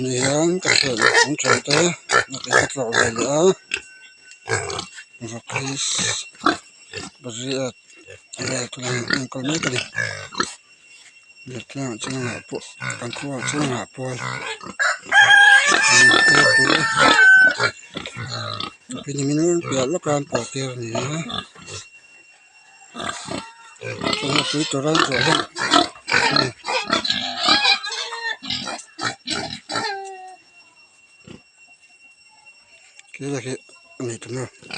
Ni hian ka hriat loh chung tha te ka tlawh ve leh a pariat vel chuan an enkawl mek a ni tlangah chuan pawh kan khuaah chuan ngahpual piah lawka an pawl tir a ni a chuan tui tura an zawh hian a ni.